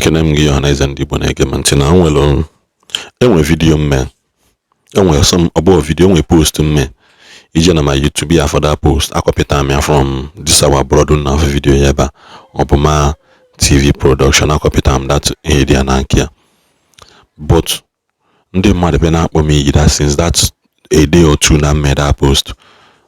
Ekene m gị, ọhaneze ndị Igbo na-ege m ntị. Na nwere enwe video mme, enwe some ọbụ video, enwe post mme ije na my YouTube ya. For that post, akọpịta m ya from this our brother na video ya ebe a, ọ bụ ma TV production. Akọpịta m that ihe dị ya na nke ya, but ndị mmadụ bịa na-akpọ m iyi that since that a day or two na mme that post,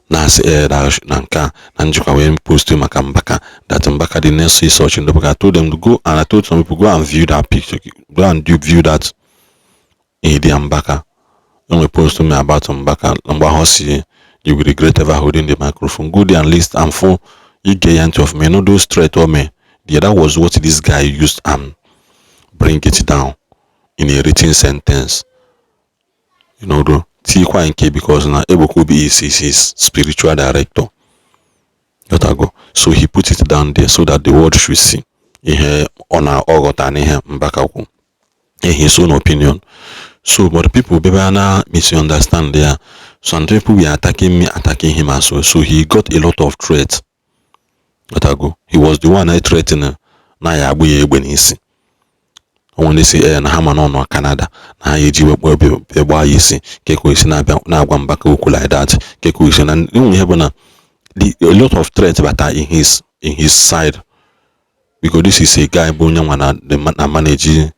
na-asị ee na nke a na njikwa wee post maka Mbaka, that Mbaka dị next search ndị I told them to go, and I told some people, go and view that picture, go and do view that ihe dị ya. Mbaka enwe post me about Mbaka mgbe ahụ si, "You will regret ever holding the microphone." Go there and listen and for ige ya ntị ọfụma. You know those threat o me there, that was what this guy used and bring it down in a written sentence, though tikwa nke because na Ebuka Obi is his spiritual director. Go, so he put it down there so that the world should see ihe ọ na ọ ghọta n'ihe Mbaka kwu, in his own opinion. So, but people bịa na misunderstand there. Some people were attacking me, attacking him as well, so he got a lot of threats. Go, he was the one I threatened na ya agbụ ya egbe n'isi. Onwe ndị si ee na ha ma nọ na Canada na ha eji wekpo ebe gbaa ya isi keko isi na-abịa na-agwa Mbaka okwu like that, keko isi na enwe ihe bụ na the a lot of threats bata in his side, because this is a guy bụ onye nwa na na manage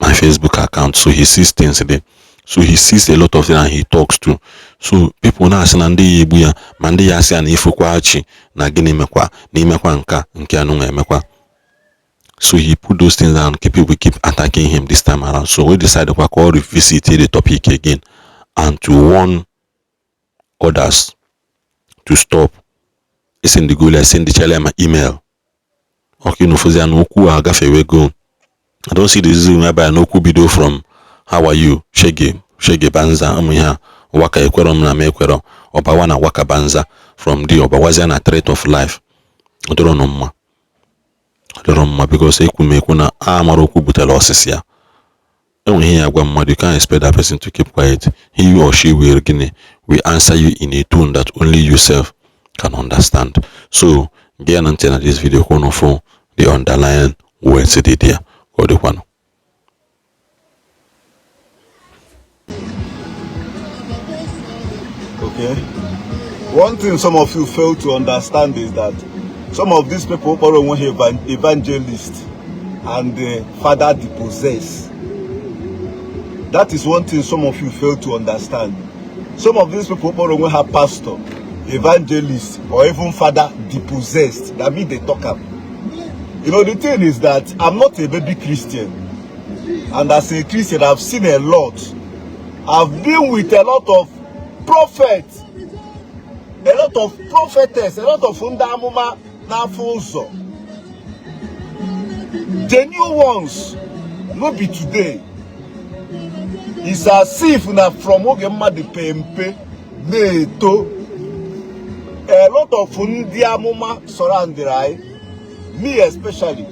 my Facebook account, so he sees things there, so he sees a lot of things and he talks to. So people na-asị na ndị ya egbu ya, ma ndị ya asị ya na ifekwa chi na gịnị mekwa na imekwa nka nke anụ emekwa. So he put those things down. People keep attacking him this time around, so we decided kwa ka revisit the topic again and to warn others to stop esendịgolu, esendichala ma email ọka ịnụfụzi ya na okwu a agafewego. I don't see the reason whereby n'okwu bido from "How are you, shege shege banza," ụmụ ihe a, waka ekwero m na m ekwero ọbawa na waka banza from there, ọbawazia na threat of life. Ọ dịrọ nụ mma, ọ dịrọ mma, because ekwu m ekwu na a mara okwu butere ọsịsị ya. Enwere ihe ya agwa mmadụ, you can't expect that person to keep quiet. He or she will, gịnị, will answer you in a tone that only yourself can understand. So gee na ntị na this video ka unu fụ the underlying words dị there, ka ọ dịkwanụ. Okay. One thing some of you fail to understand is that some of these people kpọrọ onwe ha evangelist and the father the possess. That is one thing some of you fail to understand. Some of these people kpọrọ onwe ha pastor, evangelist, or even father the possessed. That means they talk up. The thing is that I'm not a baby Christian. And as a Christian, I've seen a lot. I've been with a lot of prophets, a lot of prophetess, a lot of ndị amụma na-afụ ụzọ. Genuine ones, no be today. It's as if na from oge mmadụ pe mpe na-eto, a lot of ndị amụma surrounded anyị, me especially.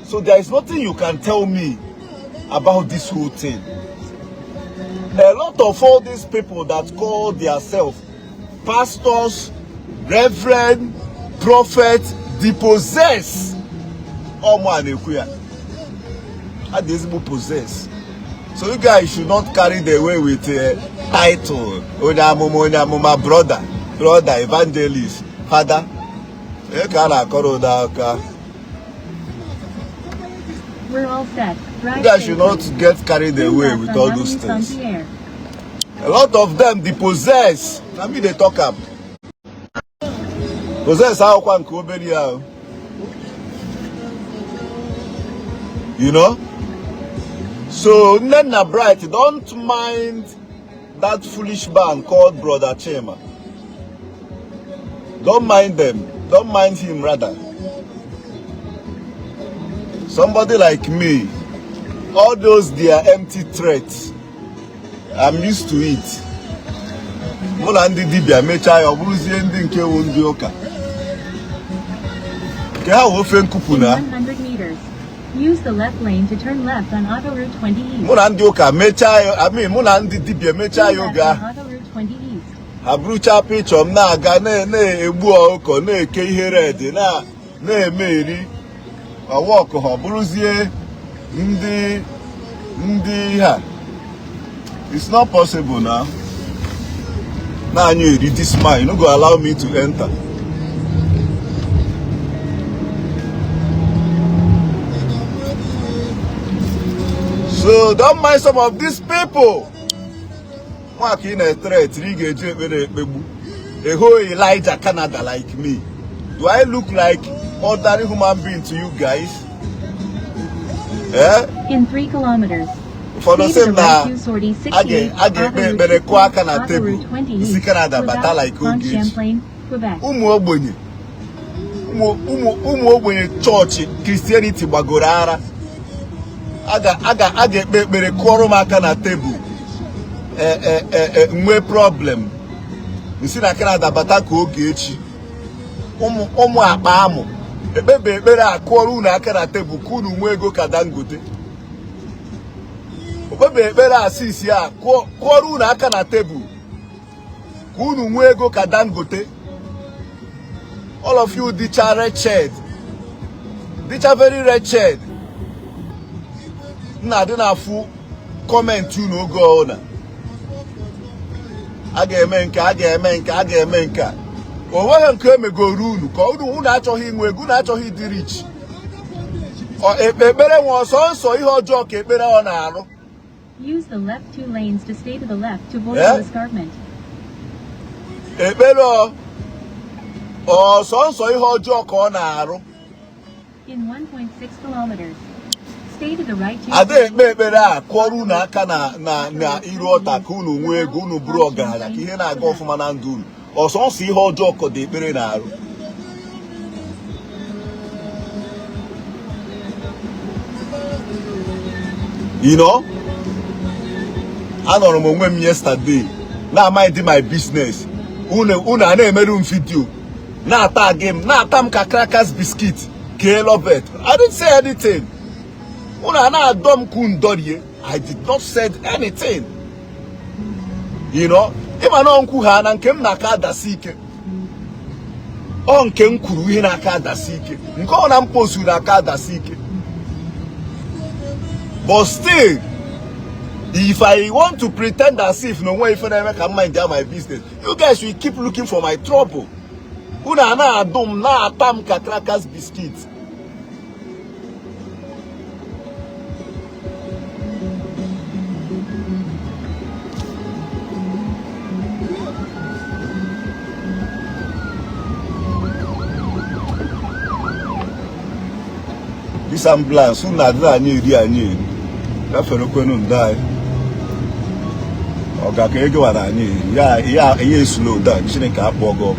So there is nothing you can tell me about this whole thing. A lot of all these people that call themselves pastors, reverend, prophet, the possess. Ọmụ a na-ekwu ya. A dị ezigbo possess. So you guys should not carry the way with a title. Onye amụma, onye amụma, brother, brother, evangelist, father. Onye ka a na-akọrọ ụda aka? We're all set. Drive You guys should not safely. get carried Turn away left with on all those Avenue things. Saint-Pierre. A lot of them dey possess. Na me dey talk am. Possess akwụkwọ nke obere ya o. You know? So Nnenna Bright, don't mind that foolish man called Brother Chima. Don't mind them. Don't mind him rather. Somebody like me, all those their empty threats, I'm used to it. Mụ na ndị dibịa mechaa ya, ọ bụrụzie ndị nke wụ ndị ụka. Nke ha wụ ofe nkupu In na 100 meters, use the left lane to turn left on Autoroute 20 East. Mụ na ndị ụka mechaa ya, I mean, mụ na ndị dibịa mechaa Turn ya left oge on ahụ. Autoroute 20 East. Ha burucha picture m na-aga na-egbu ọkụkọ, na-eke ihe red, na-eme eri. Ọ work ha ọ bụrụzie ndị ndị ha. It's not possible now. Na-anyụ eri this man, you no go allow me to enter. So don't mind some of these people. Nwa ka ị na-ethreat ị ga-eji ekpere ekpegbu. A whole Elijah Canada like me. Do I look like ordinary human being to you guys? Eh? In 3 kilometers. Ụfọdụ sị m na a ga-ekpe ekpere kụọ aka na tebụl si Canada bata like Ogechi. Ụmụ ogbenye ụmụ ogbenye chọọchị Christianity gbagoro ara a ga-ekpe ekpere kụọrọ m aka na tebụl nwee problem m si na Canada bata ka Ogechi ụmụ akpa amụ ekpebe ekpere a kụọrọ unu aka na tebụl ka unu nwee ego ka Dangote okpebe ekpere asisi a kụọrọ unu aka na tebụl ka unu nwee ego ka Dangote. All of you dịcha wretched, dịcha very wretched. M na-adị na-afụ comment unu oge ọbụla a ga-eme nke a ga-eme nke a ga-eme nke a o nweghị nke emegoro unu ka unu achọghị inwe ego, unu achọghị ịdị rich. Ekpere nwe ọsọ nsọ ihe ọjọọ ka ekpere ọ na-arụ. Use the left 2 lanes to stay to the left to Boreal Escarpment. Ekpere ọsọ nsọ ihe ọjọọ ka ọ na-arụ. In 1.6 kilometers. Stay to the right 2 Ada ekpe ekpere a kụọrọ unu aka na na iru ọta ka unu nwee ego, unu bụrụ ọgaranya, ka ihe na-aga ọfụma na ndụ unu. Ọsọ nsọ ihe ọjọọ ka dị ekpere na-arụ. You know? Anọrọ m onwe m yesterday na-mind my business. Unu a na-emerụ m video na-ata gị m na-ata m ka crackers biscuit kee Lovett. I didn't say anything. Unu a na-adọ m ka ndorie. I did not say anything. You know? Ịma na nkwu ha na nke m na-aka adasi ike. Ọ nke m kwuru ihe na-aka adasi ike. Nke ọ na m postu na-aka adasi ike. But still, if I want to pretend as if no way if I can mind my business, you guys will keep looking for my trouble. Unu a na-adụ m na-ata m ka crackers biscuit. This ambulance unu adịrị anyị eri anyị eri gafere kwenu ndị anyị ọ ga ka ego wara anyị eri ya ya esula ụda Chineke akpọ gị ọkụ.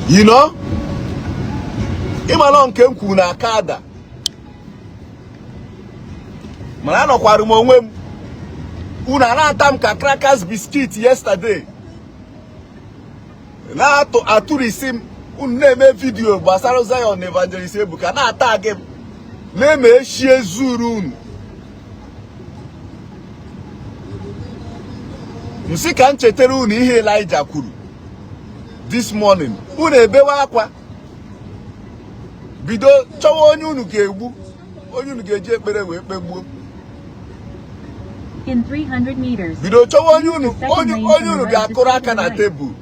You know? Ịma nke m kwuru na aka ada mana anọkwara m onwe m unu a na-ata m ka crackers biscuit yesterday na-atụ atụrisi m unu na-eme vidiyo gbasara Zion na Evangelist Ebuka na-ata gị m na-eme eshie zuru unu m sị ka m chetara unu ihe Elijah kwuru this morning. Unu ebewe akwa bido chọwa onye unu ga-egbu, onye unu ga-eji ekpere wee kpegbuo. In 300 meters. Bido chọwa onye unu onye unu ga-akụrụ aka na tebụl.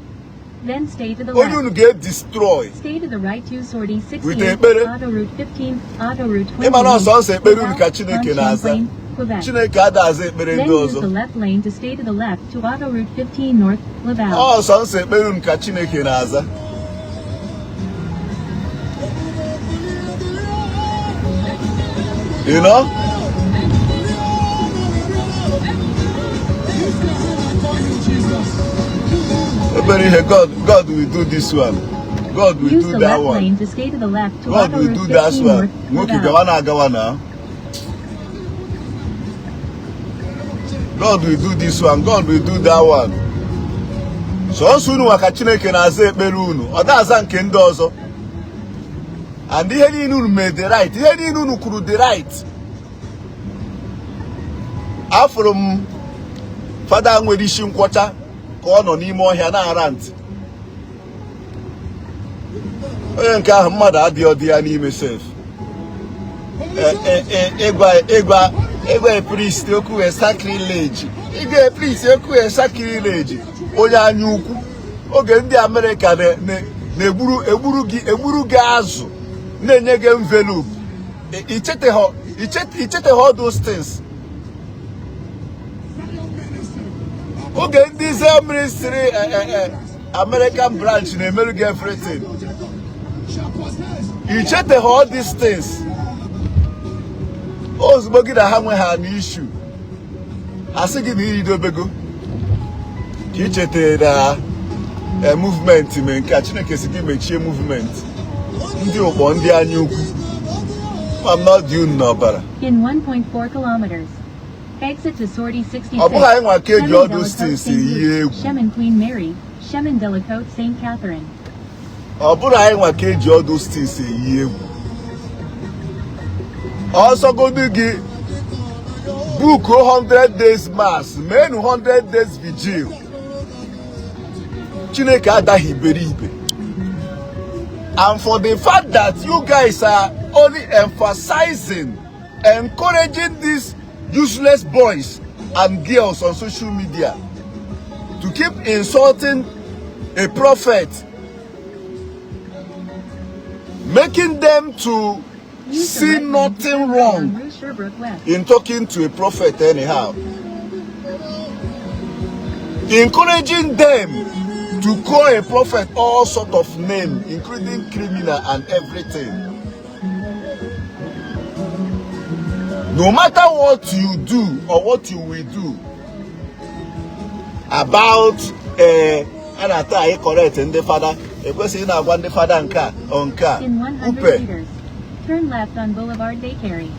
Then stay to the Onye unu left. ga-edestroy Stay to the right to Sortie with 68, ekpere. Auto Route 15, Auto Route 20. Ịma na ọsọ nsọ ekpere unu ka Chineke na-aza. Chineke ada aza ekpere Then ndị use ọzọ. the left lane to stay to the left to Auto Route 15 North, Laval. Ọsọ nsọ ekpere unu ka Chineke na-aza. You know? Obere ihe, God will do this one. God will Use do the that left one. lane to stay to the left to God Auto will Route do that 15 one. North, Nwoke Laval. gawa na agawa na. God will do this one. God will do that one. Sọọsọ unu maka Chineke na-aza ekpere unu. Ọ da-aza nke ndị ọzọ. And ihe niile unu mee the right. Ihe niile unu kwuru the right. Afụrụ m fada nwere isi nkwọcha ka ọ nọ n'ime ọhịa na-ara ntị. Onye nke ahụ mmadụ adịghị ọdị ya n'ime sef. Ịgwa ịgwa ịgwa priest okwu wee sacrilege, ịgwa priest okwu wee sacrilege. Onye anya ukwu, oge ndị Amerịka na-egburu egburu gị egburu gị azụ na-enye gị envelope, icheteghị all those things. Oge ndị Zion Ministry American branch na-emerụ gị everything, icheteghị all these things. Ozugbo gị na ha nwe ha na issue, asị gị na iridobego ka ichetara na movement mee nke a. Chineke si gị mechie movement ndị ụkpọ, ndị anya ukwu. Ma m na ọ dị unu n'ọbara. In 1.4 kilometers, exit to Sortie 66. Ọ bụghị anyị nwa ka eji Chemin all de la those Côte things St. eyi Luc, egwu. Chemin Queen Mary, Chemin de la Côte St. Catherine. Ọ bụrụ anyị nwa ka eji all those things eyi egwu. Ọsọgodu gị book 100 days mass, meenụ 100 days vigil, Chineke adaghị iberibe. And for the fact that you guys are only emphasizing, encouraging these useless boys and girls on social media to keep insulting a prophet, making them to Use the see right lane to nothing turn right wrong on Rue Sherbrooke West. in talking to a prophet anyhow, encouraging them to call a prophet all sort of name, including criminal and everything. No matter what you do or what you will do about a na-ata anyị correct ndị fada ekwesịghị na-agwa ndị fada nke a ọ nke a. In 100 upe meters, turn left on Boulevard Décarie.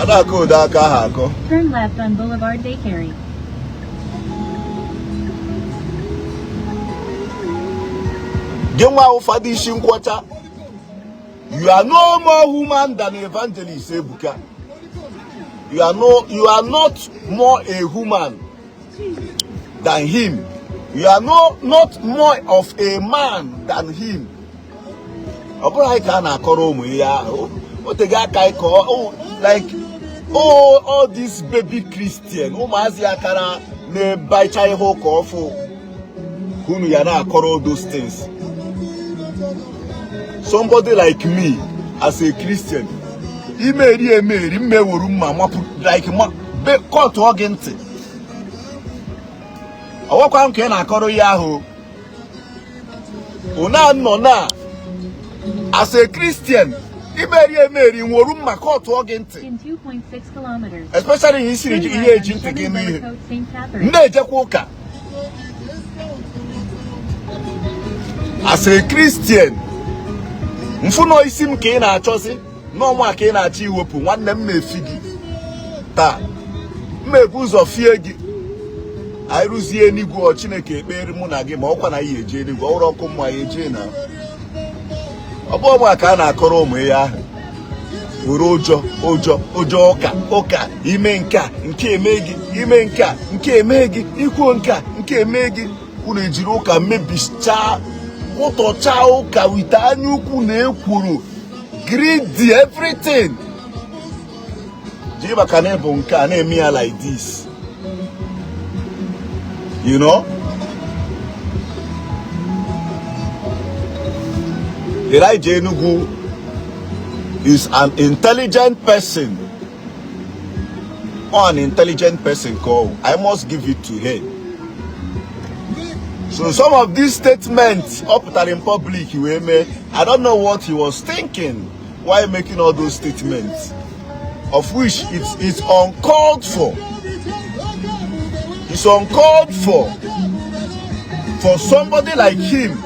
Ada-akọ ụdọ aka ahụ akọ. Turn left on Boulevard Décarie. Gị nwa ụfọdụ isi nkwọcha, you are no more human than Evangelist Ebuka. You are not more a human than him. You are not more of a man than him. Ọ bụrụ anyị ka a na-akọrọ ụmụ ihe ahụ, o tego aka anyị kọọ like all these baby Christian ụmụazị akara na-ebacha ihe ụka ọfụ ka unu ya na-akọrọ all those things. Somebody like me as a Christian, imeri emeri mmewuru mma mapụ like kọtụọ gị ntị. Ọwakwa m ka ị na-akọrọ ya ahụ una nọ na as a Christian, imeri emeri nworu mma kọtụọ gị ntị. In 2.6 kilometers, Especially ihe isiri turn ihe right eji on ntị gị Chemin nụ de ihe. la Côte St. Catherine. Na-ejekwa ụka as a Christian, mfụnọ isi m ka ị na-achọzi n'ọnwa ka ị na-achọ iwepụ nwanne m na-efi gị taa, m ebu ụzọ fie gị. Anyị rụzie enigwe, ọ Chineke ekpere mụ na gị ma ọkwa na anyị eje enigwe ọhụrụ ọkụ mmụọ anyị eje na ọ bụ ọmụ ka a na-akọrọ ụmụ ihe ahụ were ụjọ ụjọ ụjọ ụka ụka ime nke a nke eme gị, ime nke a nke eme gị, ikwuo nke a nke eme gị. Unu ejiri ụka mebichaa, kwụtọchaa ụka wite anya ukwu na ekwuru greedy everything jiri maka na ịbụ nke a na-eme ya like this. Elijah Enugu is an intelligent person. Or an intelligent person call. I must give it to him. So some of these statements up in public, he may, I don't know what he was thinking while making all those statements, of which it's uncalled for. It's uncalled for somebody like him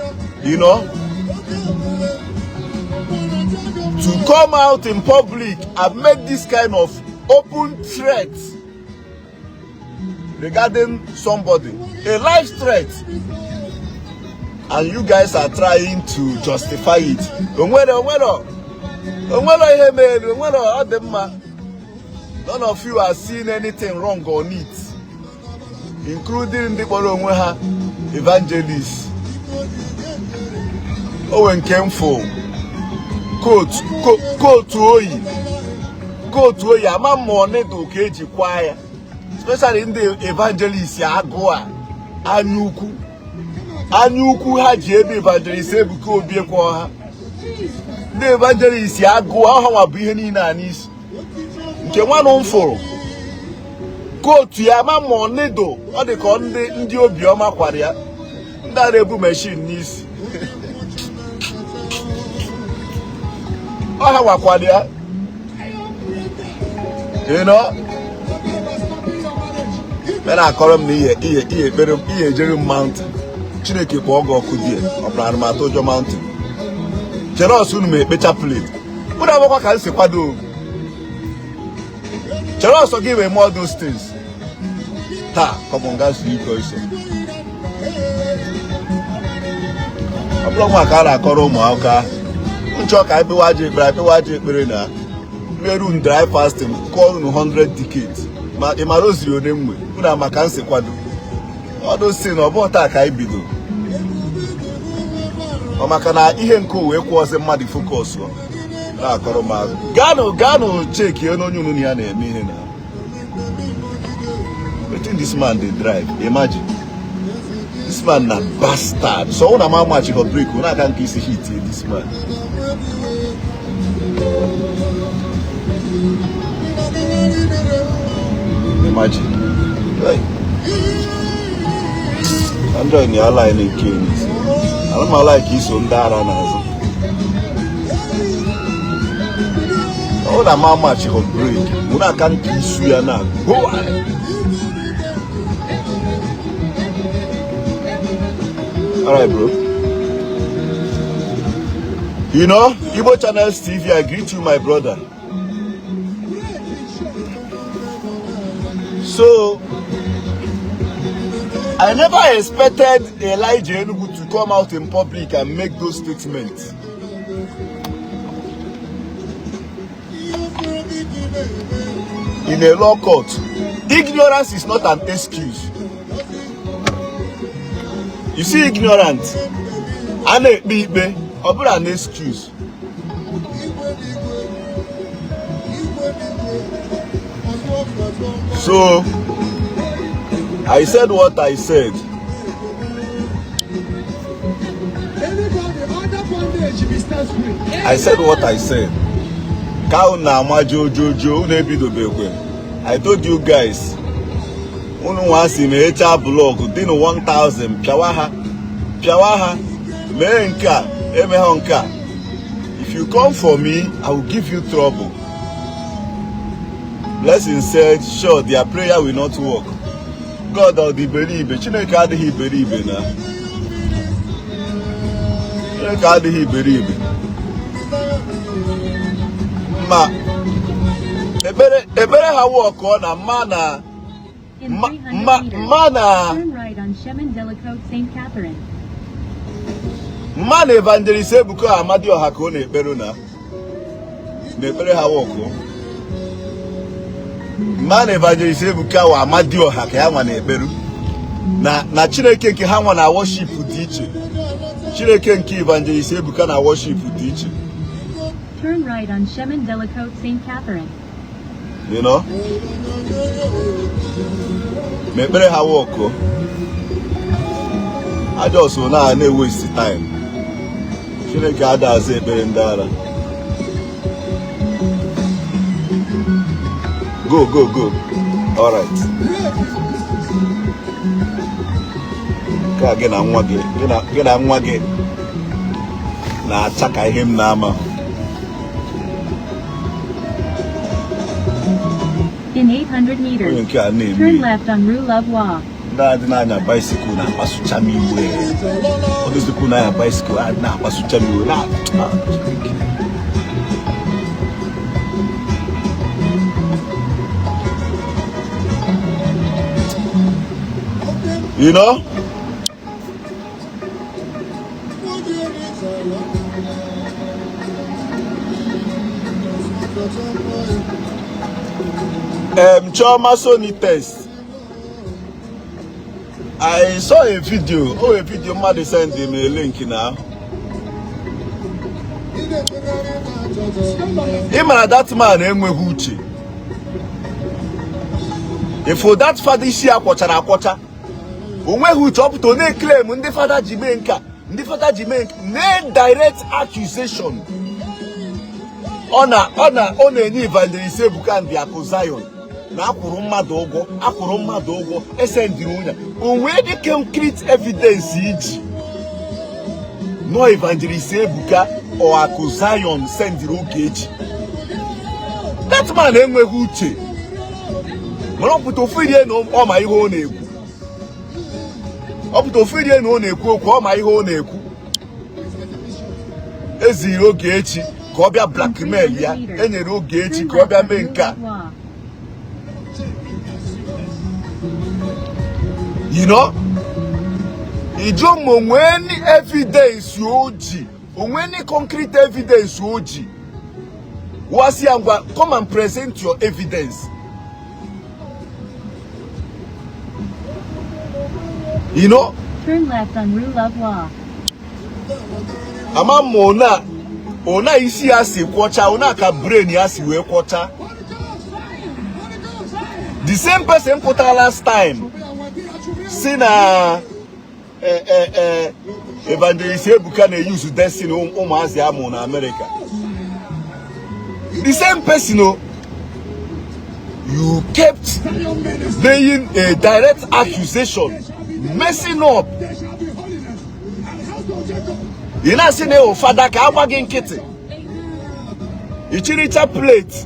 to come out in public and make this kind of open threat regarding somebody, a life threat, and you guys are trying to justify it. Onwere onwere onwere ihe mere onwere ọ dị mma. None of you are seeing anything wrong on it, including ndị kpọrọ onwe ha evangelists. O nwere nke m fụ coat oyi, coat oyi, ama m ma needle ka eji kwaa ya, especially ndị evangelist agụ a, anya ukwu, anya ukwu ha ji ebe Evangelist Ebuka Obi ekwe ha. Ndị evangelist agụ ha nwa bụ ihe niile a n'isi. Nke nwanụ m fụrụ coat ya, ama ma ọ needle, ọ dị ka ndị obiọma kwara ya, ndị a na-ebu machine n'isi, ọ ha nwakwara ya. You know, na-akọrọ m na ihe ihe ihe ekpere ihe ejere m mountain, Chineke kpọọ gị ọkụ die. Ọ bụrụ arụmatụ ụjọ mountain chere ọsọ unu ma ekpe chaplet unu agbakwa ka m si kwado chere ọsọ gị wee mee those things taa. Kọmọ nga zuo ike iso. Ọ bụrụ nwa ka a na-akọrọ ụmụ akwụkwọ nchọ ka ekpewa ajọ ekpere, ekpewa ajọ ekpere na meru dry fasting, kụọ unu 100 tickets ma ị mara oziri one mgbe unu ama ka m si kwado ọdụ si na ọ bụ taa ka anyị bido. Ọ maka na ihe nke uwe kwụọzi mmadụ focus na-akọrọ m azụ. Gaanụ, gaanụ cheki onye unu na ya na-eme ihe na wetin this man dey drive. Imagine, this man na bastard. So una ma match for break una aka nke isi hit this man. Imagine, hey. Android ni ala nke n'isi ala ka iso ndị ara n'azụ. Ọ na ma match for break una aka nke isu ya na go. All right, bro. You know, Igbo Channels TV, I greet you, my brother. So, I never expected Elijah Enugu to come out in public and make those statements. In a law court, ignorance is not an excuse. You see, ignorant, a na-ekpe ikpe, ọ bụrụ an excuse. So, I said what I said. I said what I said. Ka unu na-ama jojojo, unu ebidobekwe. I told you guys, unu nwa si ma blog dị na 1000 pịawa ha, pịawa ha, mee nke a, emeghọ nke a. If you come for me, I will give you trouble. Blessing said, sure, their prayer will not work. God ọ dị iberibe? Chineke adịghị iberibe na. Chineke adịghị iberibe. Ma ekpere ekpere ha work na mma na In 300 meters, ma na turn right on Chemin de la Côte St. Catherine. Mma na Evangelist Ebuka Amadioha ka ọ na-ekpere na na-ekpere ha work. Mma na Evangelist Ebuka wa Amadioha ka ya nwa na-ekperu na na Chineke nke ha nwa na worship dị iche. Chineke nke Evangelist Ebuka na worship dị iche. Turn right on Chemin de la Côte St. Catherine. You know? Ma ekpere ha work. Aja so na na-ewaste time. Chineke ada aza ekpere ndị ara. Go, go, go. All right. Ka gị na nwa gị, gị na nwa gị na-acha ka ihe m na-ama. In 800 Onye meters, nke a na-eme. turn left on Rue Lavoie. Ndị a dị na-anya bicycle na-akpasucha m iwe. Ọ dịzikwu na-anya bicycle a na-akpasucha m iwe na ah, Chineke. You know? Chioma Sony test. I saw a video. Oh, a video mmadụ send me a link now. Ị mara that man enweghị uche. If that fada isi ya kwọchara akwọcha, o nweghị uche, ọ pụta ọ na-eclaim ndị fada ji mee nka, ndị fada ji mee nka, na direct accusation ọ na ọ na ọ na-enye Evangelist Ebuka and Akụ Zion na akwụrụ mmadụ ụgwọ, akwụrụ mmadụ ụgwọ, esendịrị onye o nwee dị concrete evidence iji nọ Evangelist Ebuka or Akụ Zion sendịrị Ogechi. That man enweghị uche, mana ọ pụta ofu ihe na ọ ma ihe ọ na-ekwu, ọ pụta ofu ihe na ọ na-ekwu okwu, ọ ma ihe ọ na-ekwu. Eziri Ogechi ka ọ bịa blackmail ya, enyere Ogechi ka ọ bịa mee nke a. You know, ịjụ ma onwe any evidence o ji, onwe any concrete evidence o ji wasị ya ngwa, come and present your evidence. You know? Turn left on Rue Lavoie. Ama m ona ona isi ya si kwọcha, ona ka brain ya si wee kwọcha. The same person pụtara last time si na Evangelist Ebuka na-eyuzu destiny ụmụazị amụ na America. The same person o, you kept laying a direct accusation, messing up. Ị na-asị na ịwụ fada ka agba gị nkịtị, ị chịrịcha plate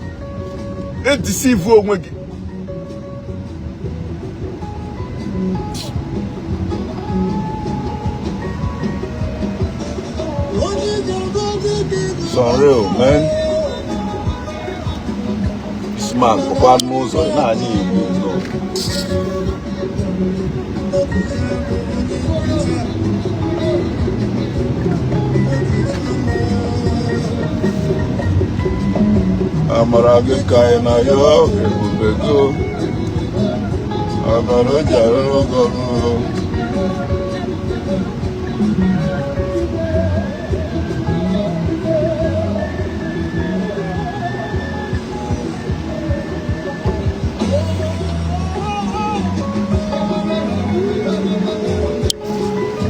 edeceive onwe gị. It's unreal, man. This man pụkwa n'ụzọ na-anya Igbo nnọọ. Amara gị ka anyị na-ayọ, ebube gị, amara o ji arụrụ gị ọrụ.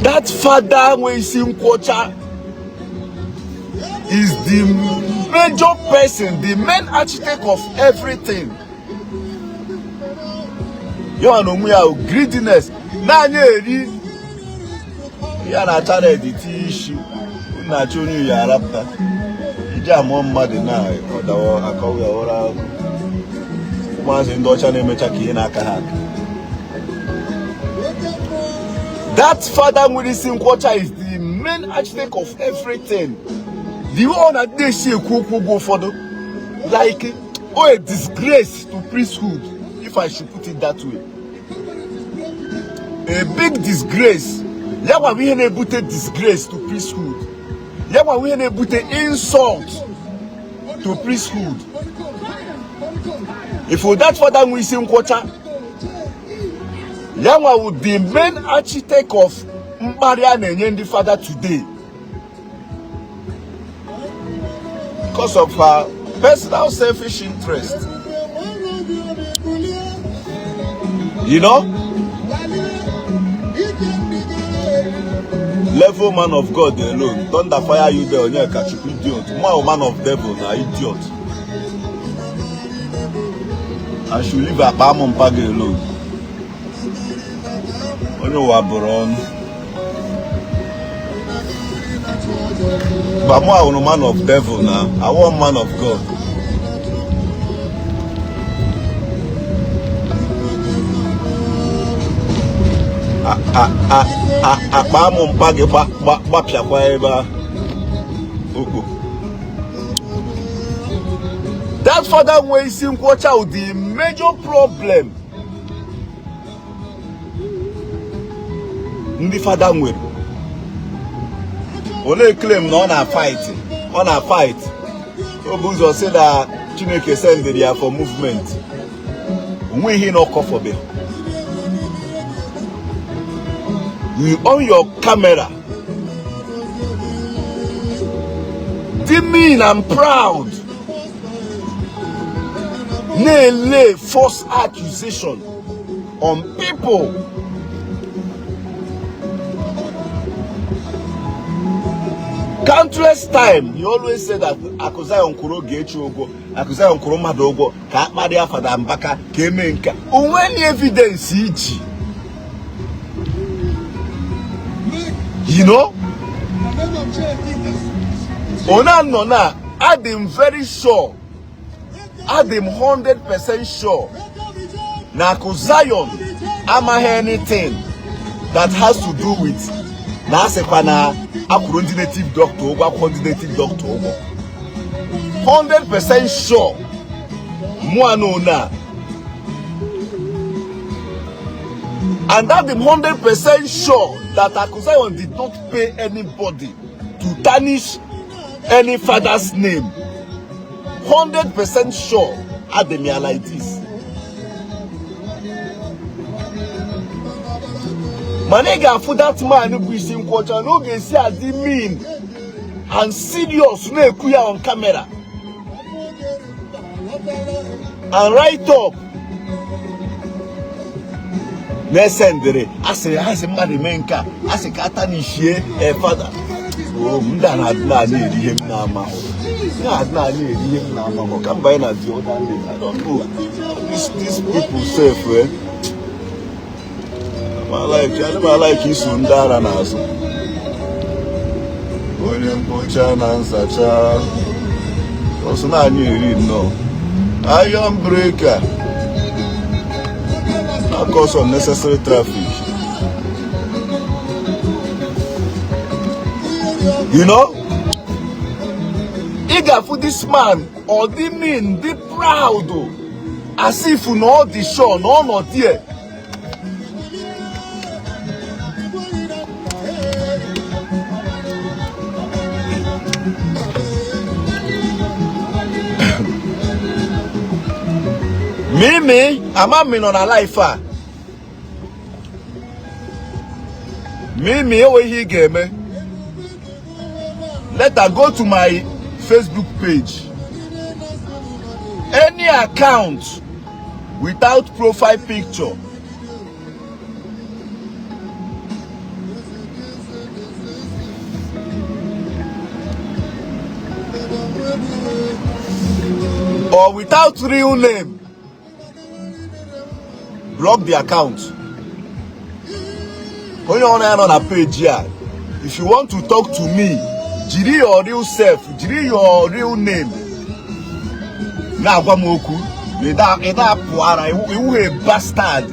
That father nwe isi nkwọcha is the major person, the main architect of everything. Ya na onwe ya greediness na-anya eri ya na-acha red tinye isi na-achọ onye ya arapụta iji amụọ mmadụ na ọdawa akọwa ya ụra. Ụmụazị ndị ọcha na-emecha ka ihe na-aka ha aka. That father nwere isi nkwọcha is the main architect of everything. The way ọ na-adị esi ekwu okwu oge ụfọdụ, like oh, a disgrace to priesthood, if I should put it that way. A big disgrace. Ya gwa ihe na-ebute disgrace to priesthood. Ya gwa ihe na-ebute insult to priesthood. If that father nwe isi nkwọcha, ya nwa wụ the main architect of mkparị a na-enye ndị fada today because of her personal selfish interest. You know? Level man of God alone. Thunder fire you there, Onyekachukwu, idiot. Mụ man of devil na idiot. I should leave akpa amụ mpa gị alone. Onye ụwa bụrụ ọnụ. But mụ ahụrụ man of devil na I want man of God. Akpa amụ mpa gị gbapịakwa ebe a. Okpo. That father nwe isi nkwọcha wụ the major problem ndị fada nwere. Ọ na-eclaim na ọ na-fight, ọ na-fight. O bụ ụzọ sị na Chineke sendịrị ya for movement. O nweghị ihe na ọkọfọbe. You on your camera. Dị mean and proud na-ele false accusation on people. Countless time he always say that Akụ Zion kwụrụ Ogechi ụgwọ, Akụ Zion kwụrụ mmadụ ụgwọ ka a kparịa Fada Mbaka ka eme nke o nweghị evidence iji. You know? Ona nọ na adị m very sure, adị m 100% sure na Akụ Zion amaghị anything that has to do with na asịkwa na akwụrụ ndị native doctor ụgwọ, akwụkwọ ndị native doctor ụgwọ. 100% sure mụ anọ na, and that I'm 100% sure that Akụ Zion did not pay anybody to tarnish any father's name. 100% sure adị m ya like this. Mana ị ga-afụ that man bụ isi nkwọcha na ọ ga-esi adị mean and serious na-ekwu ya on camera and write up na-esendịrị asị asị mmadụ mee nke a, asị ka atarnishie fada. Ndị a na-adị na eri ihe m na-amahụ, na-adị na eri ihe m na-amahụ ka m banye na the other lane. I don't know these people sef, eh? I like iso ndị ara n'azụ. Onye mkpocha na nzacha ọsọ na-anyị eri nnọọ iron breaker na cause unnecessary traffic. You know, ị ga-afụ this man ọ dị mean, dị proud, as if na ọ dị sure na ọ nọ there. Mimi, ama m nọ na life a. Mimi, enwe ihe ị ga-eme. Later go to my Facebook page. Any account without profile picture or without real name, block the account. Onye ọrụ ya nọ na page a, if you want to talk to me, jiri your real self, jiri your real name na-agwa m okwu. Ịda apụ ara iwu a bastard.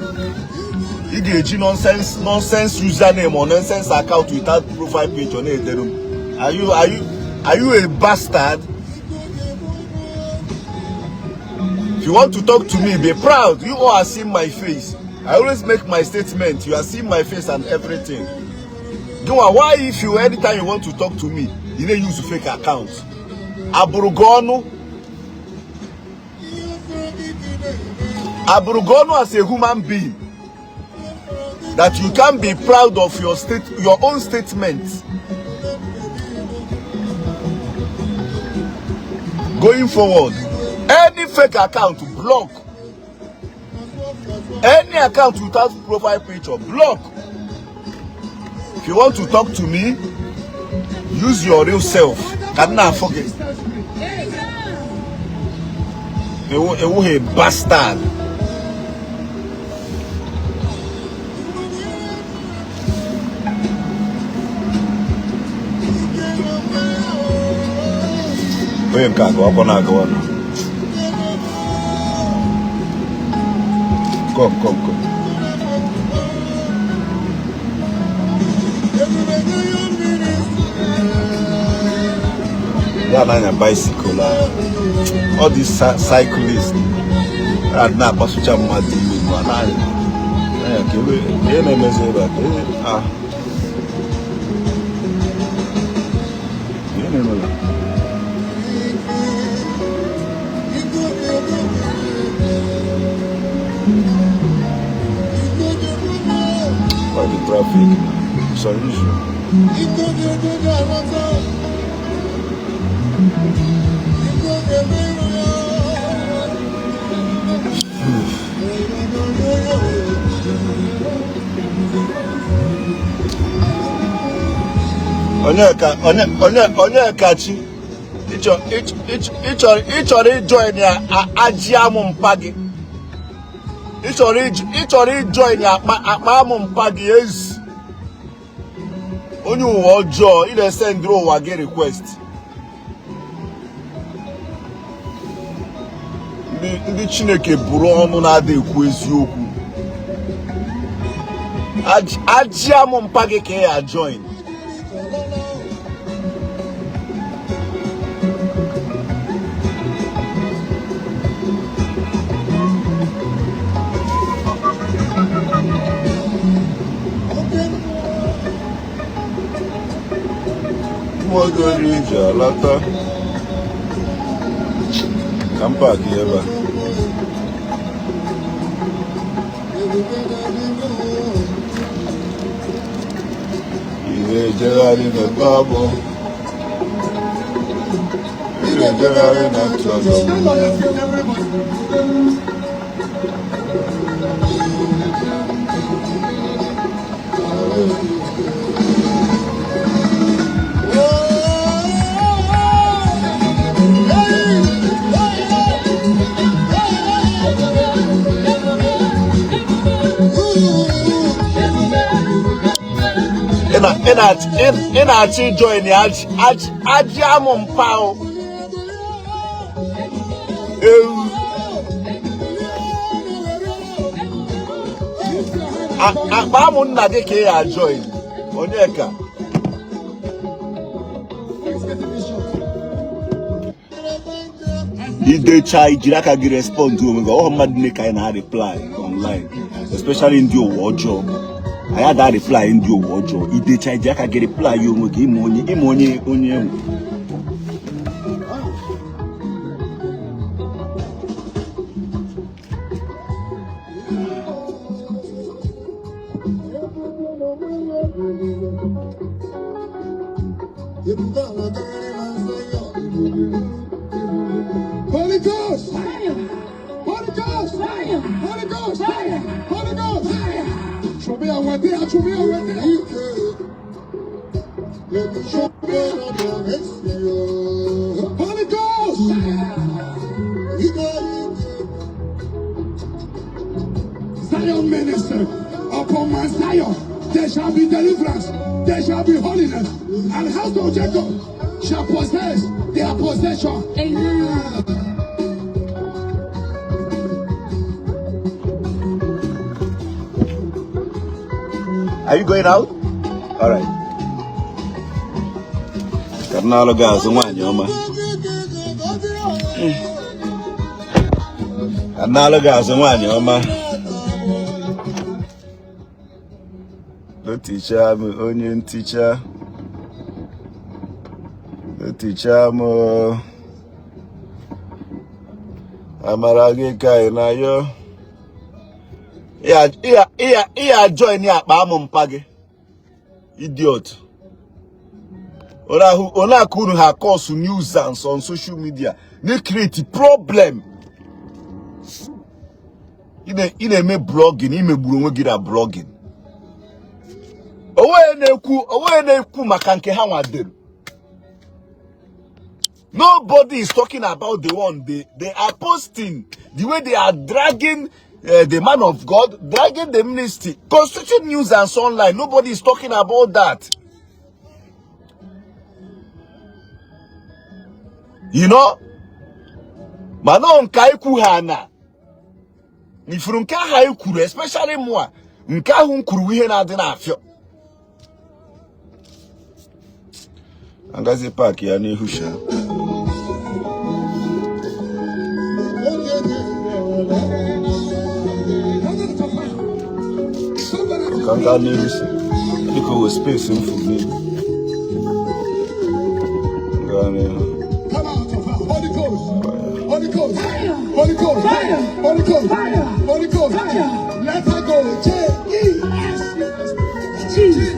Ị ga-eji nonsense username or nonsense account without profile picture na-edere m. Are you a bastard? If you want to talk to me, be proud. You all are seeing my face. I always make my statement. You are seeing my face and everything. Gịnwa, why if you anytime you want to talk to me, you dey use fake account? Abụrụ gị ọnụ? Abụrụ gị ọnụ as a human being that you can be proud of your own statement? Going forward, any fake account, block. Any account without profile picture, block. If you want to talk to me, use your real self. Ka m na-afụ gị. Ewu a bastard. Onye nke agawakwa na-agawa na. Come, come, come. Ya na-anya bicycle a. All these cyclists a na-akpasucha mmadụ iwe ma na-anya. Anya ka ebe ihe na-emezi ebe a ka ihe ah. Ihe na-eme ebe a. Why the traffic? It's unusual. Onyeka, onye onye Onyekachi, ịchọrọ ijoin ya ajị amụ mpa gị. Ịchọrọ ijoin ya akpa amụ mpa gị ezi. Onye ụwa ọjọọ, ị na-esendịrị ụwa gị request. Ndị Chineke bụrụ ọnụ na-ada ekwu eziokwu. Ajị amụ mpa gị ka ị ya join. Mmụọ iji alata ka m paakị ebe a. Ị na-ejegharị n'ebe abụ. Ị na-ejegharị na ntọala. Ị na-achọ ijoin ajị amụ mpa o. Ewu. Akpa amụ nna gị ka ị ya join. Onyeka. Idecha ijiri aka gị respond onwe gị. Ọhụ mmadụ nne ka anyị na-reply online, especially ndị ụwa ọjọọ. Anyị ada reply ndị ụwa ọjọọ. Idecha iji aka gị reply onwe gị, ịma onye ịma onye onye enwe. Holy Ghost! Holy Ghost! Holy Ghost! Holy Ghost! Show me a way there, show me a way there. Show me. Holy Ghost! Zion minister, upon Mount Zion there shall be deliverance, there shall be holiness, and house of Jacob shall possess their possession. Amen. Are you going out? All right. Ka m na-alụ gị azụ nwaanyị ọma. Ka m na-alụ gị azụ nwaanyị ọma. Otichaa m onye nticha. Otichaa m amara gị ka ị na-ayọ. Ịya join akpa amụ mpa gị. Idiot. Onye aka unu ha cause nuisance on social media na-create problem. Ị na-eme blogging, imegburu onwe gị na blogging. Onwe na-ekwu maka nke ha nwadere. Nobody is talking about the one they are posting, the way they are dragging the man of God, dragging the ministry, constituting news and so online. Nobody is talking about that. You know? Mana nke anyị kwu ha na ifuru nke ahụ anyị kwuru, especially mụa nke ahụ m kwuru ihe na-adị n'afịọ. Angazi park ya n'ihu sha. Ka m gaa n'ihu si dịka o space m furu n'ihu. Gaa n'ihu. Come out of her. Holy Ghost. Holy Ghost. Holy Ghost. Holy Ghost. Holy Ghost. Let her go. J E S Jesus.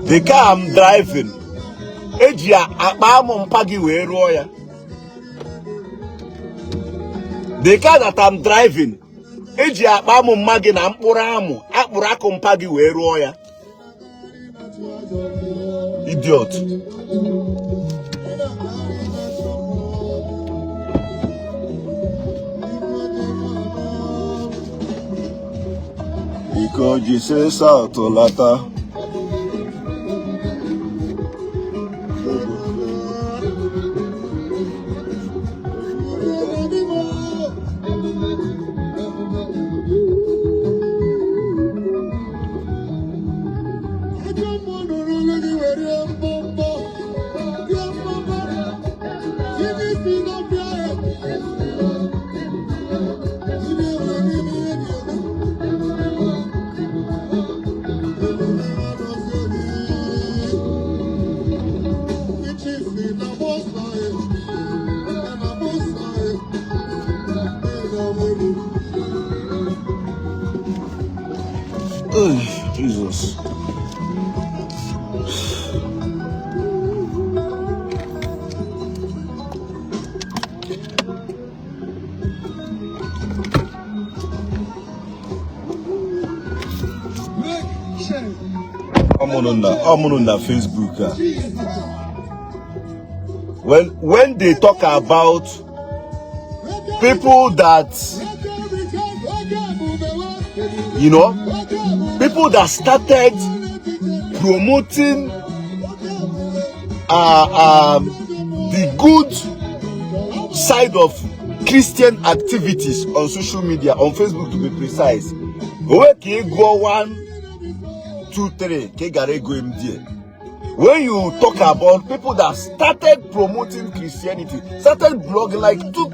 The car I'm driving, eji akpa amụ mpa gị wee rụọ ya. The car that I'm driving, eji akpa amụ mma gị na mkpụrụ amụ akpụrụ akụ mpa gị wee rụọ ya. Idiot. Iko jise South lata. Oh, Jesus. Ọmụnụ na Facebook a. When they talk about people that, you know, people that started promoting the good side of Christian activities on social media, on Facebook to be precise. Owe ka ị gụọ 1, 2, 3 ka ị gara ego m die. When you talk about people that started promoting Christianity, started blogging, like took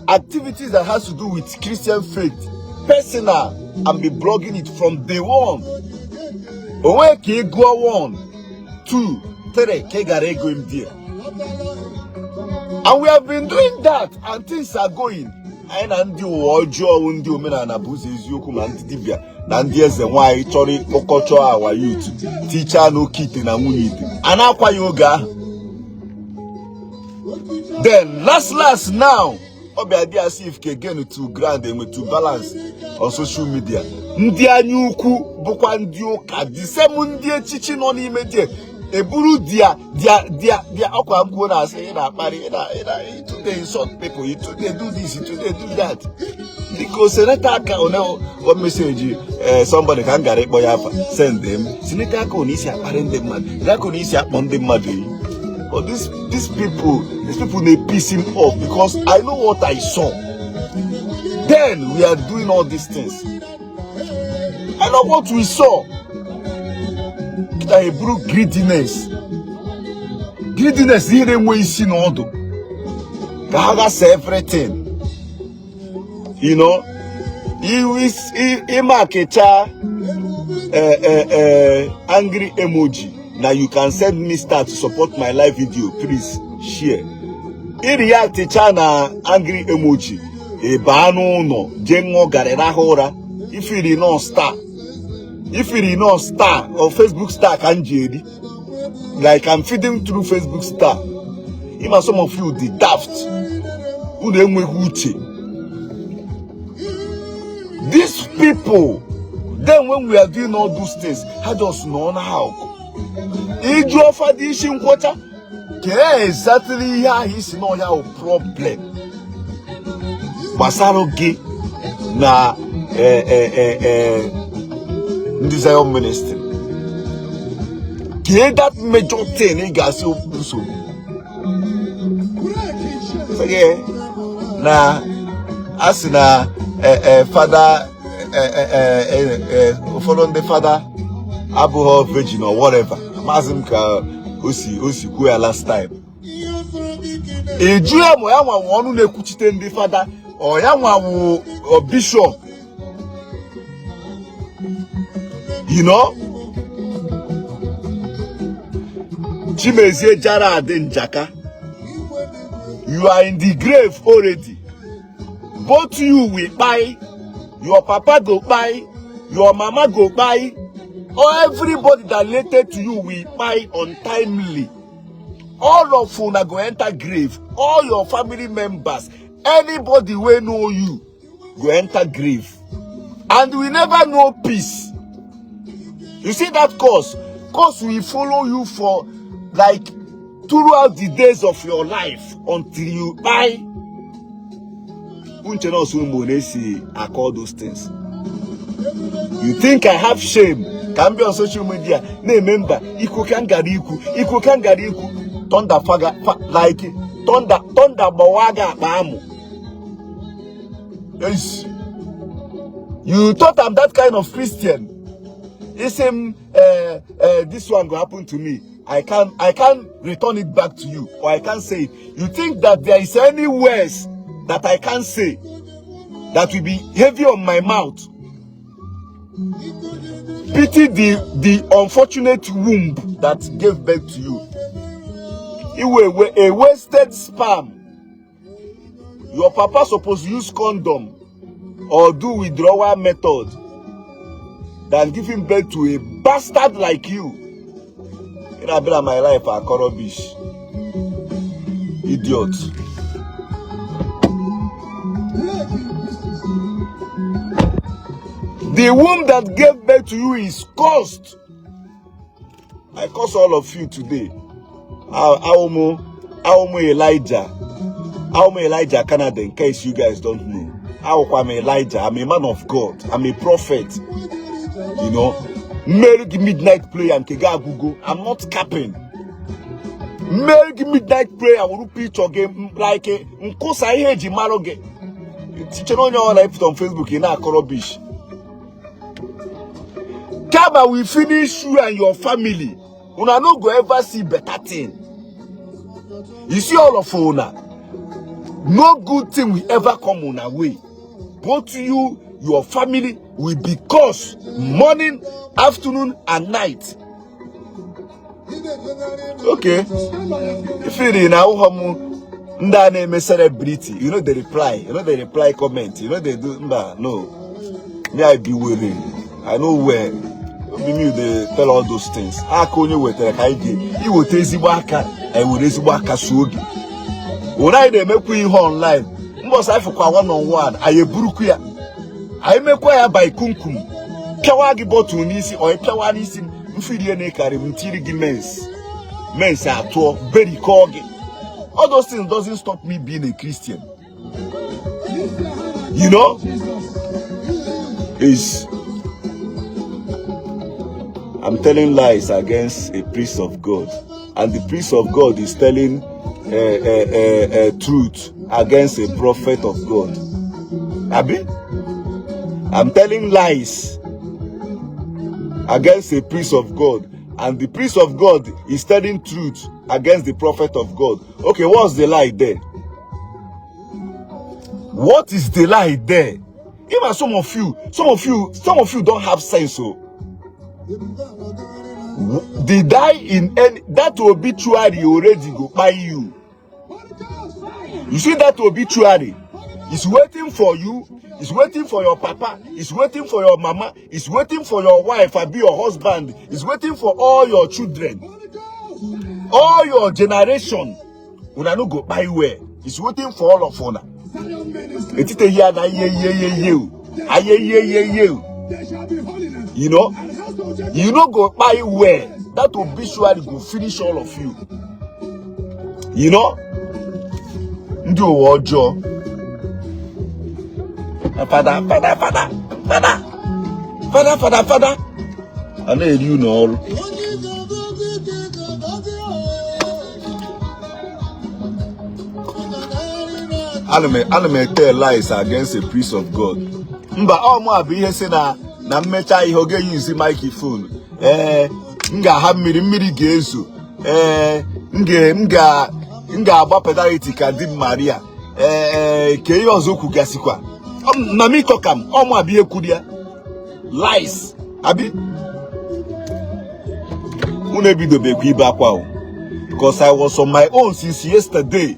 activities that has to do with Christian faith, personal, and be blogging it from day one. Onwe ka ị gụọ 1, 2, 3 ka ị gara ego m die. And we have been doing that, and things are going. Anyị na ndị ụwa ọjọọ, ndị omenala bụ ụzọ eziokwu, ma ndị dibịa na ndị eze nwaanyị chọrọ ịkpọkọchọ our youth tichaa n'oke ite na nwunye ite a na-akwa ya oge ahụ. Then last last now, ọ bịa dị as if ka again to ground enwe to balance on social media. Ndị anya ukwu bụkwa ndị ụka, the same ndị echichi nọ n'ime die eburu dia dia dia dia ọkwa nkwuo na-asị ị na-akparị ị na ị na you too dey insult people, you too dey do this, you too dey do that. Biko seneta aka one o message somebody ka m gara ịkpọ ya afa send m seneta aka one isi akparị ndị mmadụ, aka one isi akpọ ndị mmadụ iyi. But these people dey piss him off because I know what I saw. Then we are doing all these things. I know what we saw. Kita eburu greediness. Greediness ihe na-enwe isi na ọdụ. Ka ha gasa everything. You know, ịmakecha angry emoji. Now you can send me star to support my live video. Please share. I react cha na angry emoji. Ị baa n'ụlọ jee ṅụọ garị rahụ ụra. Ifiri nọ star. Ifiri nọ star or Facebook star ka m ji eri. Like I'm feeding through Facebook star. Ịma some of you dị daft. Unu enweghị uche. These people, then when we are doing all those things, ha just nọ na akụ. Iju ọfa dị isi nkwọcha, kee exactly ihe ahụ isi na ọya wụ problem gbasara gị na ndị Zion ministry. Kee that major thing ị ga-asị nsogbu. Sị gị na a sị na fada ụfọdụ ndị fada abụghị virgin or whatever. Maazị m ka o si kwuo ya last time. Eju ya ma ya nwawu ọnụ na-ekwuchite ndị fada ọ ya nwawu bishop. You know? Chimezie Gerald Njaka, you are in the grave already. Both you will kpai, your papa go kpai, your mama go kpai. Everybody that related to you will kpai untimely. All of una go enter grave. All your family members, anybody wey know you go enter grave. And we never know peace. You see that curse? Curse will follow you for like throughout the days of your life until you die. Uche na ọsụ na-esi akọ all those things. You think I have shame ka m bịa on social media na-eme mba ikwu ka m gara ikwu, ikwu ka m gara ikwu? Thunder faga fa, like thunder, thunder gbawa gị akpa amụ. Yes. You thought I'm that kind of Christian? Isi m this one go happen to me, I can't return it back to you or I can't say it. You think that there is any words that I can't say that will be heavy on my mouth? Pity the unfortunate womb that gave birth to you. Iwe a wasted sperm. Your papa suppose use condom or do withdrawal method than giving birth to a bastard like you. Ị na-abịa my life akọ rubbish. Idiot. Break in pieces. The womb that gave birth to you is cursed. I curse all of you today. Awụmụ Elijah. Awụmụ Elijah Canada, in case you guys don't know. Awụkwa m Elijah. I'm a man of God. I'm a prophet. Mmeri gị midnight prayer nke gị agwụgo. I'm not capping. Mmeri gị midnight prayer wuru picture gị like nkụsa ihe eji marụ gị. Tichere onye ọbụla ịpụta on Facebook ị na-akọ rubbish. Kama we finish you and your family. Una no go ever see better thing. You see all of una. No good thing will ever come una way. Both you, your family will be cursed morning, afternoon, and night. Okay. If you na ụghọ m ndị a na-eme celebrity, you know the reply, you know the reply comment, you know they do mba no. Me I be were. I know where. Obi me dey tell all those things. Aka onye wetara ka anyị ga iweta ezigbo aka, anyị were ezigbo aka suo gị. Were anyị na-emekwa ihe online. Mbọsị anyị fụkwa one on one, anyị eburukwu ya. Anyị mekwa ya by kumkum. Pịawa gị bottle n'isi, ọ ị pịawa n'isi m, mfirie na ịkarị m tiri gị mens. Mens atụọ, berikọọ gị. All those things doesn't stop me being a Christian. Lift your hand and You know? Jesus. Is I'm telling lies against a priest of God, and the priest of God is telling truth against a prophet of God. Abi? I'm telling lies against a priest of God, and the priest of God is telling truth against the prophet of God. Okay, what's the lie there? What is the lie there? Even some of you don't have sense. So, did I in any that obituary already go buy you? Holy Ghost, fire. You see that obituary is waiting for you, is waiting for your papa, is waiting for your mama, is waiting for your wife and be your husband, is waiting for all your children, Holy Ghost, fire. All your generation. Una no go buy well. It's waiting for all of una. Zion ministry. Etite here na iye iye iye iye o. Aye iye iye iye o. There shall be holiness. You know? And house of Jacob. You no go buy well. That obituary go finish all of you. You know? Ndị ụwa ọjọọ. Fada, fada, fada, fada, fada, fada, fada. A na-eri unu ọrụ. Onye ga-agọzi ka ị ga-agọzi o. Ana m ete lies against a priest of God. Mba, ọ mụ a bụ ihe si na mmecha ihe oge use microphone. Ee, m ga-aha mmiri, mmiri ga-ezo. Ee, m ga-agba penalty ka di Maria. Ee, ka ihe ọzọ kwugasịkwa. Na m ịkọ ka m, ọ mụ a bụ ihe kwuru ya. Lies. Abi? Unu ebidobekwa ibe akwa o. Because I was on my own since yesterday.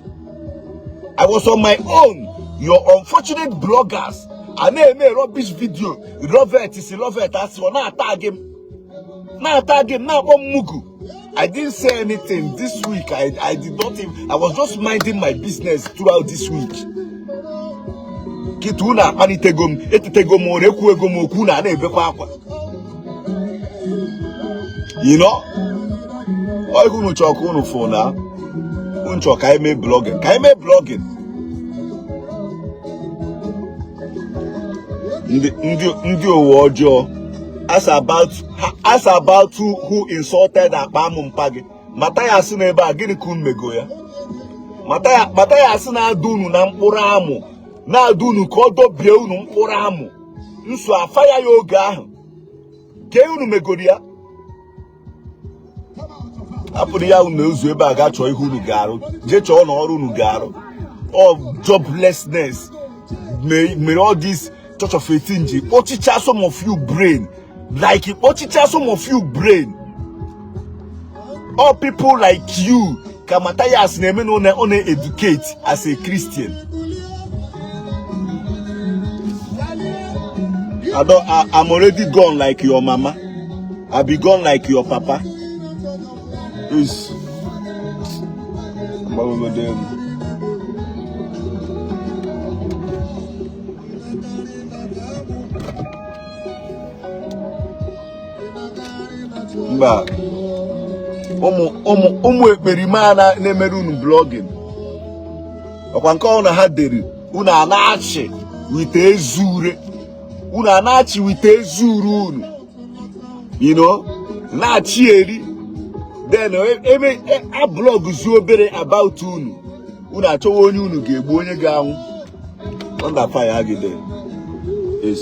I was on my own. Your unfortunate bloggers a na-eme rubbish video. Lovet si Lovet asị ọ na-ata gị m. Na-atag m, na-akpọ m mugu. I didn't say anything this week. I did not even, I was just minding my business throughout this week. Kịta unu akpalitego m, etetego m ụra, ekwuego m okwu, unu a na-ebekwa akwa. You know? Ọ ihe unu chọrọ ka unu fụ na unu chọrọ ka anyị mee blogging, ka anyị mee blogging. Ndị ndị ndị ụwa ọjọọ as about who insulted akpa amụ mpa gị Mathias na ebe a gịnị ka unu mego ya Mathias na-adụ unu na mkpụrụ amụ na-adụ unu ka ọ dobie unu mkpụrụ amụ nso afa ya ya oge ahụ ka unu megoro ya hapụrụ ya unu ezu ebe a ga chọọ ihe unu ga-arụ jee chọọ na ọrụ unu ga-arụ ọ joblessness mere all this Church of 18 ji kpọchicha some of you brain, like kpọchicha some of you brain. All people like you ka Mathias na-eme na ọ na-educate as a Christian. I don't, I'm already gone like your mama. I be gone like your papa. Is mba ụmụ ụmụ ụmụ ekperima a na-emere unu blogging ọkwa nke ọ na ha dere unu a na-achị wite eze ure unu a na-achị wite eze ure unu na-achị eri then ebe a blog zu obere about unu unu achọwa onye unu ga-egbu onye ga-anwụ under fire agide is.